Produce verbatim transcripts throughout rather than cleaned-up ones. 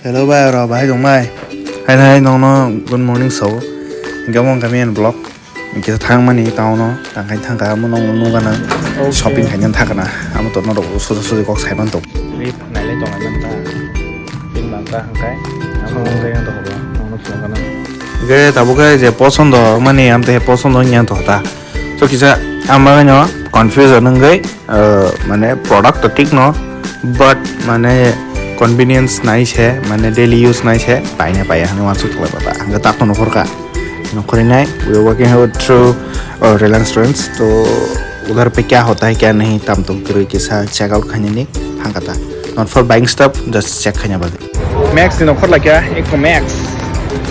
Hello bai, oro bahai dong bai. Hai hai, nongno good morning sao. Hingke omo wngkha miyani vlog. Hingke thangmani town o, tangkai thangka, amo nongno nukgana. Okay. Shopping khaina thangkana. Amo to norok soja soja kok saiman tong. Rip nailai tong ai manta. Tin manta hingkai. Amo nong jai ang tong ba. Nongno phunukgana. Hingke tabuk khe je posondo mani, amte he posondo wngya tong ta. So kisa ang bagwino confusion wngwi, uh, mane product to thik no, but mane convenience nai se, mane daily use nai se, paina paiya hinwi uansuk khlai baba. Ang tak no nukhor kha. Nukhori nai, we are working out through, uh, Reliance Trends. To udhar pe kya hota hai kya nahi, tam tum kwrwi kisa check out khainani thangkha ta. Not for buying stuff, just check khaina bagwi. Max ni nongkhor laikha, Eco Max.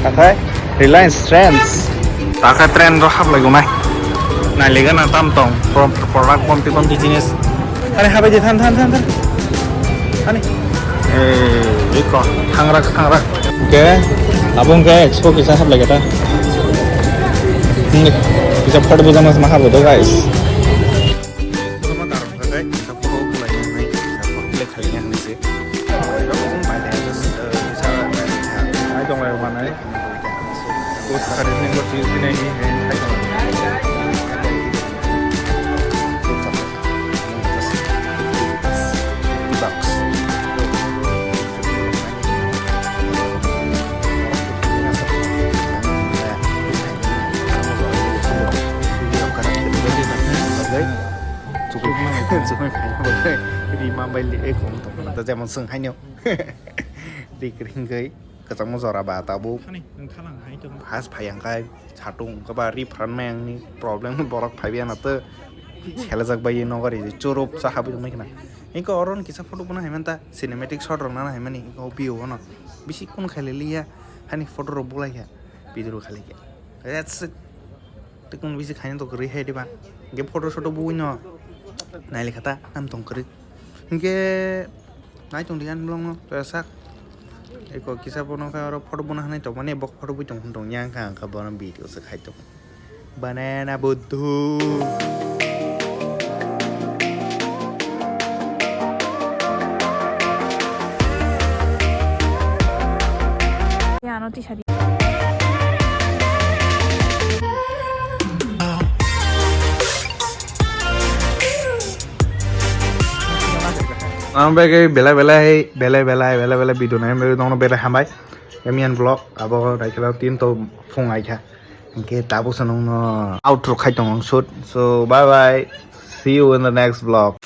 Takhai Reliance Trends. Takhai trend ro hap laigo nai. Nai lega na tam tong, pro-, product bomti bomti jinis. Ani habai di, than, than, than, than. Ani. Eh, Eco, thangrak, thangrak. Oke, abo hingke Expo kisa hap laikha ta. Hingke kisa photo bujama sama hap do, guys. Ai tong lai manai. Bus kari ni bus ni nai ni hai tong. Rima bai li, eh, kong tong. Da jemon sung haino. Dik ringoi, kachangma jora ba tabuk. Thani, nwng thalang hai tong. Has phai ang kai, satung kaba ri pran mai ang ni problem borok phai biya na to. Selajak bai no gari churup sa habi mai kana. Inko oron kisa photo bona hai manta, cinematic shot rok nana hai mani, inko view ono. Bisi kun khai le liya, hani photo rok bulai kha, video khai le kha. That's it. Tekung bisi khaina to kwrwi hai diba. Ge photo shoto bui no. Naili khata nam tong kwrwi. Hingke nai tong diyan blong no sak. Eko kisa bono kha oro photo bono hanai tong mani bok photo bui tong tong yang kha ang kha bono video se khai tong. Banana budhu. Ano tisari. Ang bai khe belai belai hai, belai belai, belai belai video nai, belai nongno belai hambai. Emian vlog, abo naikhe tin to phung ai kha. Hingke tabuk sa nongno outro khai tong ang shoot. So, bye bye. See you in the next vlog.